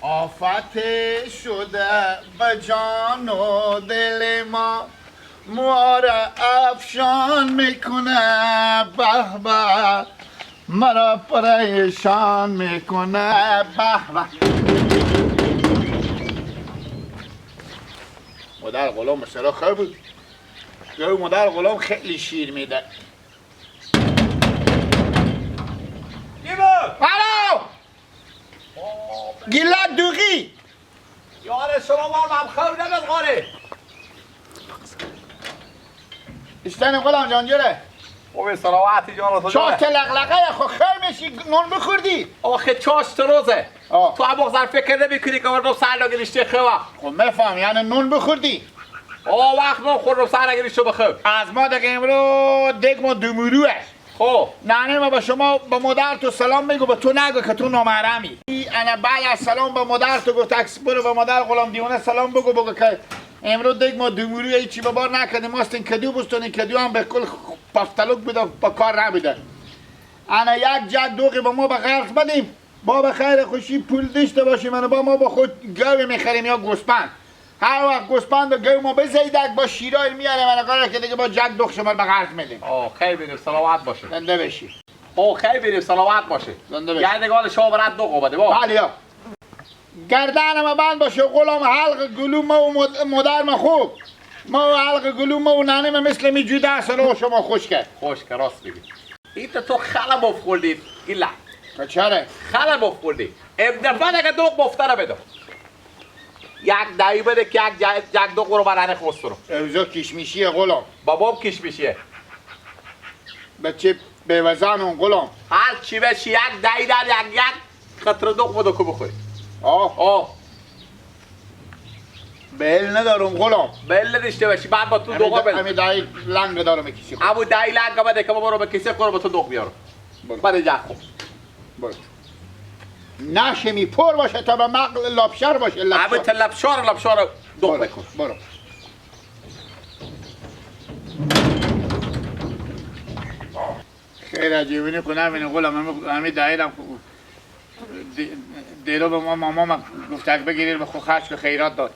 آفت شده به جان و دل ما، موار افشان میکنه، به به مرا پریشان میکنه، به به. مادر غلام مثلا خیلی بود. مادر غلام خیلی شیر میده. الو گیلک دوغی یار شما مال خور نمید. اشتن غلام جان جره خوبی سلامتی جان تو. چاش لغلقه خو خیر میشی نون بخوردی. آخه چاش روزه تو هم مغزر فکر نمیکنی که مردم سر نگریشته خواه. خب میفهم یعنی نون بخوردی. آه وقت نون خوردم سر نگریشته بخور. از ما دیگه امرو دیگ ما دوموروه. خب نه ما با شما با مادر تو سلام میگو، به تو نگو که تو نامحرمی. انا بعد از سلام با مادر تو گفت عکس برو با مادر غلام دیوانه سلام بگو، بگو که امروز دیگ ما دوموروه هیچی به بار نکردیم، ماست کدو بستون کدو هم به کل پفتلوک بوده با کار نبوده. انا یک جد دوغی با ما به قرض بدیم، با به خیر خوشی پول داشته باشیم، انا با ما با خود گاوی میخریم یا گوسپند. هر وقت گوسپند و گاو ما بزیدک با شیرای میاریم، انا قراره که دیگه با جک دوغ شما به قرض میدیم. آه خیر بریم سلامت باشه. زنده بشی. آه خیر بریم سلامت باشه. زنده بشی. یعنی نگاه شما برات دوغ بده با. بله یا. گردن ما بند باشه غلام، حلق گلو ما و مادر ما خوب. ما و حلق گلو ما و ننه ما مثل می جوده اصلا شما خوش کرد. خوش کرد راست میگی. این تو خلا بخوردی ایلا. چرا؟ خلا بخوردی. ابدفعه که دوغ بفتره بده. یک دایی بده که یک دوغ رو برانه خوسترو. اوزا کشمیشیه غلام. بابام کشمیشیه. بچه بیوزن اون غلام. هر چی بشی یک دایی در یک یک خطر دوغ بده که بخوری. آه آه بل ندارم غلام. بل نداشته باشی بعد با تو دوغ بده. همین دایی لنگ دارم کیسه. ابو دایی لنگ بده که ما برو به کیسه خور با تو دوغ بیارم. بده جا خوب. برو. نشمی پر باشه تا به مغل لابشار باشه. ابو تا لابشار لابشار دوغ بکن. برو. خیر عجیبی کنم این غلام همین دایی لنگ دیرو به ما ماما گفت اگه بگیرید به خود خرج که خیرات داد.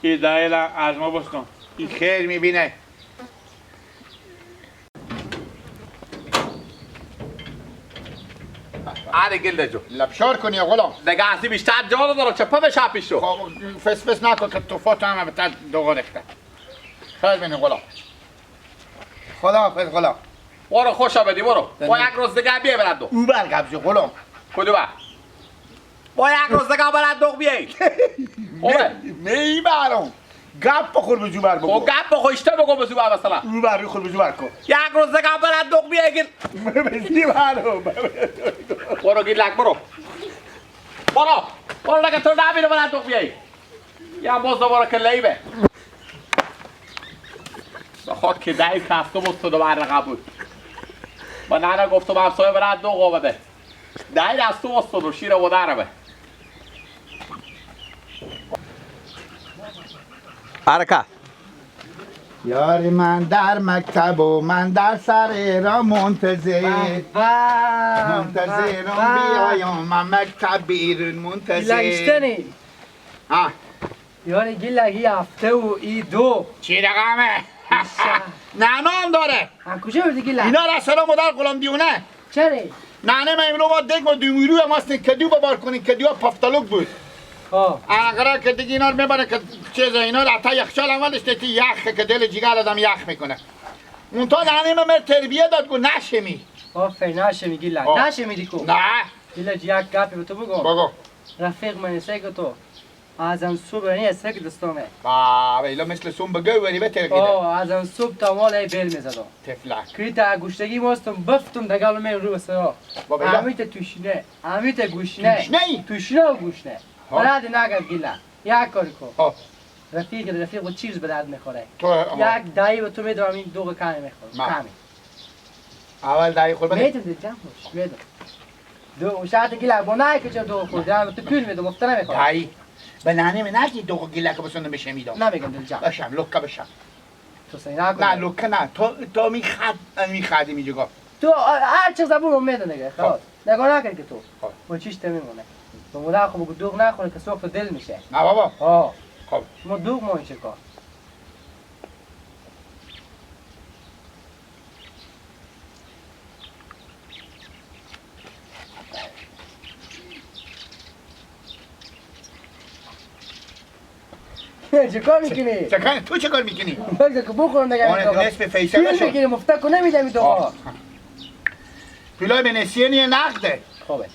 این دایل از ما بستون. این خیر میبینه. آره گلده جو. لبشار کنی غلام. دیگه اصلی بیشتر جان دارم چپه بشه پیش رو. خب فس فس نکن که توفات هم به تل دوغ ریخته. خیر بینی غلام. خدا حافظ غلام. برو خوش آمدی برو. با یک روز دیگه بیا برد دو. او برگبزی غلام. کدوم؟ با یک روز دیگه برات دوغ بیایی. خوبه؟ میبرم. گپ بخور به زوبر بگو. خب گپ بخور اشته بگو به زوبر مثلا. او بر خور به زوبر کن. یک روز دیگه برات دوغ بیایی. میبرم. برو گیلک برو. برو. برو لکه تو نبینه برات دوغ بیایی. یا باز دوباره که لیبه. بخواد که دایی کفتم و تو دوباره رقم بود. با ننه گفتم همسایه برات دوغ بده. دایی از تو وستون شیر و درمه. حرکت. یار من در مکتب و من در سر را منتظر منتظرم بیایم من مکتب بیرون منتظر. گیلک ها یار گیلک ای هفته و ای دو چی رقمه؟ نعنام داره. کجا بردی گیلک؟ اینا را سلام مادر غلام دیونه. چرا؟ ننه من امرو ما دیگ ما دومیرو ماست کدو ببار کنین کدو پفتلوک بود. اقرا که دیگه اینا رو میبره که چیز اینا رو حتی یخچال اولش دیگه یخ که دل جیگر آدم یخ میکنه. اون تا ننه من تربیه داد گفت نشمی. آفرین نشمی گیلک نشمی دیگه. نه گیلک یک گپی به تو بگم. بگو. رفیق من سگ تو از آن صبح نه سگ دستامه. با ایلا مثل سوم بگو ولی به ترکیده. آه از آن صبح تا مال ای بیل میزدم. تفلک. کریتا گوشتگی ماستم بفتم دگالم می رو بسرا. همیت توشینه همیت گوشنه. توشنه توشنه و گوشنه. بلد نگرد گیله یک کاری کن. رفیق رفیق و چیز به درد میخوره. یک دایی به تو میدم این دوغ کمی میخوره. کمی. اول دایی خور بده. میدم جمع باش میدم. دو شاید گیله با نه که چه دوغ خوردم تو پول میدم مفت نمیخوام. دایی به ننه من نگی دوغ گیله که بسنده بشه میدم. نمیگم دل جمع. باشم لکه بشم. تو سعی نکن. نه لکه نه تو میخد میخدی میجگا. تو هر چه زبون میدم دیگه خلاص. نگاه نکن که تو. با چیش میمونه. به مادر خب بگو دوغ نخوره که سوخت دل میشه. نه بابا. آه. خب ما دوغ ما چه کار؟ چه کار میکنی؟ چه کار تو چه کار میکنی؟ بگو که بخورم دیگه. آره نصف فیصله شد. میگیری مفته کو نمیدم تو. پولای به نسیه نیه نقده. خوبه.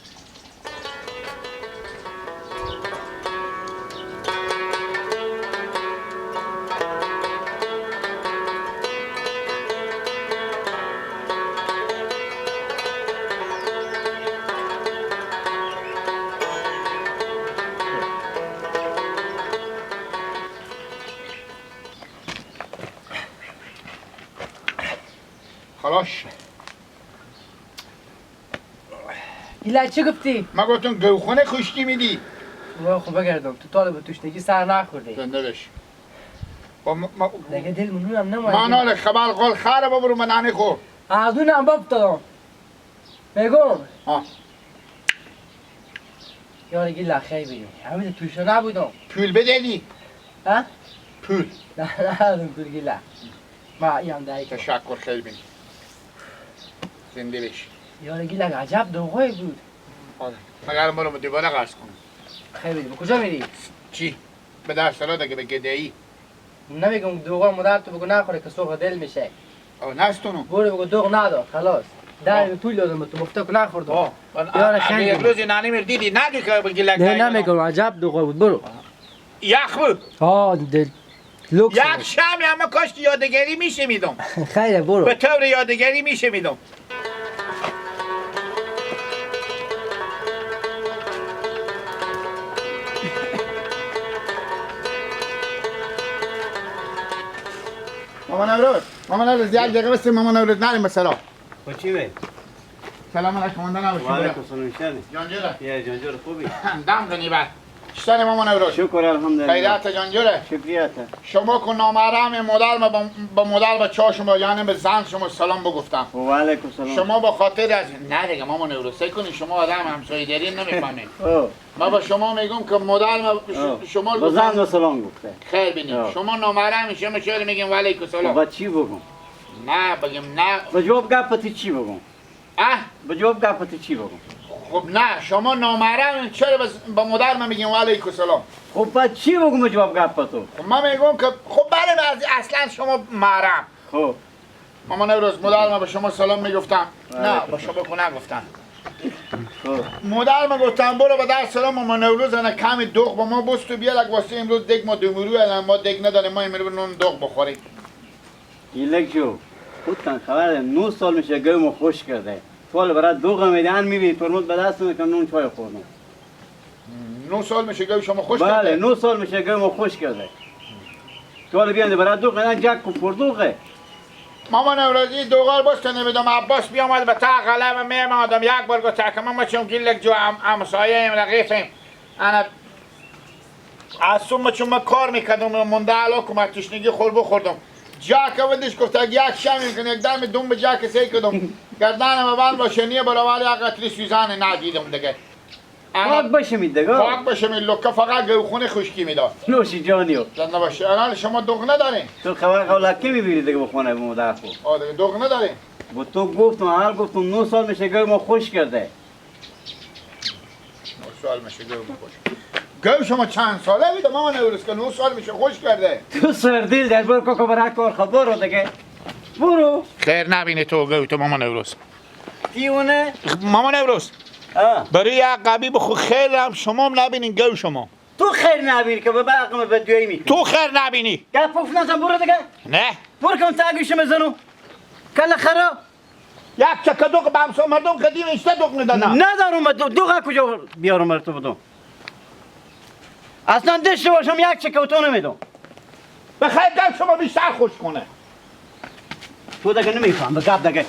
خلاص. ایلا چی گفتی؟ ما گفتم گوخونه خشکی میدی. ما خب بگردم تو طالب توشنگی سر نخوردی. زنده بش. دیگه دل منونم نماید. من حال خبر قول خره بابرو من ننه خور. از اونم بفتادم. میگم. ها. یار گیلا خیلی بگیم. همین توش نبودم. پول بدهی؟ ها؟ پول. نه نه پول گیلا. ما ایم دایی. تشکر خیلی بینی. زنده بشی. یار گیلا عجب دوغای بود. آره. مگر برو دوباره قرض کنم. خیلی به کجا میری؟ چی؟ به در سلا دیگه به گدایی. نمیگم دوغا مادر تو بگو نخوره که سوخ دل میشه. آه نستونو. برو بگو دوغ نداد خلاص. در پول دادم تو مفته که نخوردم. یار خیلی. یک روز نانی مر دیدی نگی که به گیلک. نه نمیگم عجب دوغا بود برو. یخ بود. آه دل لوکس. یک شمی اما کاش یادگاری میشه میدم. خیلی برو. به طور یادگاری میشه میدم. مامان اولاد، مامان اولاد یک دقیقه بس مامان اولاد نریم مثلا. با چی بی؟ سلام علیکم مامان اولاد. و علیکم السلام شنی. جانجوره. یه جانجور خوبی؟ دم غنی بعد. چطور مامان اولاد؟ شکر الحمدلله. خیرات جانجوره. شکریات. شما که نامحرم مادر ما با مادر بچه شما یعنی به زن شما سلام بگفتم. و علیکم السلام. شما با خاطر از نه دیگه مامان اولاد سعی کنید شما آدم همسایه داری نمیفهمید. ما با شما میگم که مادر ما شما با زن سلام گفته. خیر بینید. شما نامحرم شما چرا میگیم و علیکم السلام؟ با چی بگم؟ نه بگم نه. با جواب گپت چی بگم؟ اه؟ با جواب گپت چی بگم؟ خب نه شما نامحرم چرا با مادر من میگیم و علیکم السلام؟ خب با چی بگم جواب گپ تو؟ خب من میگم که خب بله اصلا شما محرم. خب مامان امروز مادر من به شما سلام میگفتم. نه با شما بگو نگفتم. مادر من گفتم برو به در سلام مامان نوروز انا کمی دوغ با ما بست و بیار واسه امروز دگ ما دومرو الان ما دگ نداریم ما امروز نون دوغ بخوریم. گیلک جو خودتان خبر 9 سال میشه گومو خوش کرده. تو برات دوغ میدن میبینی ترمز به دست میکنم نون چای خوردم. 9 سال میشه گوی شما خوش کرده؟ بله 9 سال میشه گوی ما خوش کرده. تو بیان برات دوغ میدن جک و پردوغه. مامان اولادی دوغار باز تا نمیدم عباس بیامد به تا قلم میمادم یک بار گفت که ما چون گیلک جو همسایه ایم رقیقیم انا از صبح چون ما کار میکردم مونده علا کمک تشنگی خور بخوردم جاک ودش گفت یک شم میکنه یک دم دوم به جاک سی کردم گردنم بند باشه نیه برابر یک قطره سوزن ندیدم دیگه. پاک باشه می دیگه. پاک باشه می لکه فقط گوخونه خشکی میداد. نوشی جانیو. زنده باشه. الان شما دوغ ندارین؟ تو خبر قولکی میبینی دیگه بخونه به مادر خود. آه دیگه دوغ ندارین؟ با تو گفتم اول گفتم 9 سال میشه گوی ما خوش کرده. 9 سال میشه گوی ما خوش. گوی شما چند ساله بوده مامان اولس که 9 سال میشه خوش کرده؟ تو سردیل در بر کوکو برا کار خب برو دیگه. برو. خیر نبینی تو گوی تو مامان اولس. دیونه؟ مامان اولس. برای یک قبی بخو خیر هم شما هم نبینین گو شما. تو خیر نبینی که به برقم به دوی میکنی. تو خیر نبینی. گپ پف نزن برو دیگه. نه. برو کن تا گوشم بزنو. کله خرا. یک چکه دوغ به همسا مردم قدیم اشته دوغ ندادن. ندارم دوغ کجا بیارم بر تو بدم. اصلا دشته باشم یک چکه تو نمیدم. به خیر گو شما بیشتر خوش کنه. تو دیگه نمیفهم به گپ دیگه.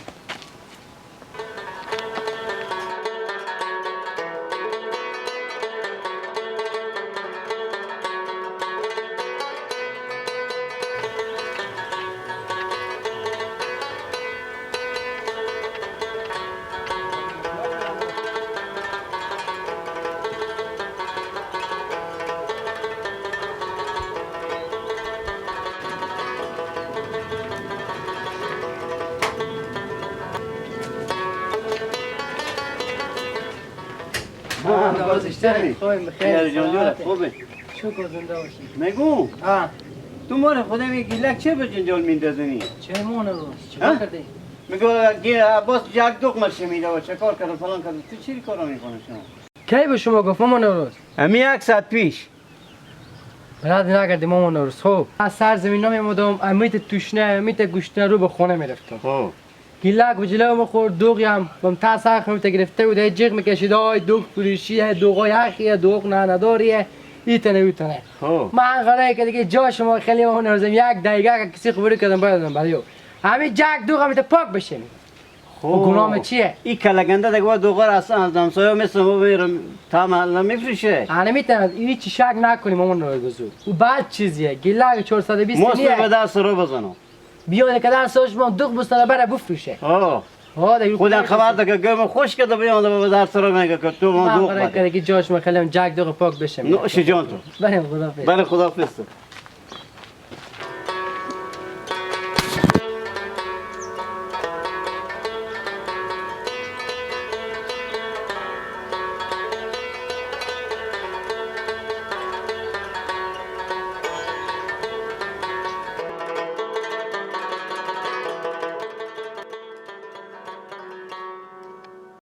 چطوری؟ خوبیم بخیر. جان جون خوبه. شکر زنده باشی. میگم تو مال خودم یک گیلک چه به جنجال میندازنی؟ چه مونه روز؟ چیکار کردی؟ میگه گیر عباس یک دوغ مرشه میده و چه کار کرد فلان کرد. تو چی کارا میکنی شما؟ کی به شما گفت مامان روز؟ امی یک ساعت پیش. براد نکردی مامان روز. خب از سر زمین نمیمودم، امیت توشنه، امیت گوشتنه رو به خونه میرفتم. خب گیلک به جلو مخورد، دوغی هم بم تا سرخ میت گرفته بود، جیغ میکشید آی دوغ فروشیه، دوغای حقیه، دوغ نه نداریه، ایتنه ایتنه. خب من قراره که دیگه جا شما خیلی مامان روزم یک دقیقه کسی خبری کردم بردم بلیو. همین جک دوغ هم پاک بشه. خب گناه چیه؟ این کلگنده دیگه باید دوغار اصلا از همسایه مثل ما میرم تا محله میفروشه. انا میتونم هیچ شک نکنیم مامان رو بزرگ. او بعد چیزیه گیلک 420 ماست نیه. به دست رو بزنم. بیا که در ساش ما دوغ بستانه بره بفروشه. خودم خبر ده که گم خوش کرده بیام به دست رو میگه که تو ما دوغ بده. که جاش ما خیلی جک دوغ پاک بشه. نوش جان تو. بریم خدافظ. برای خدافظ.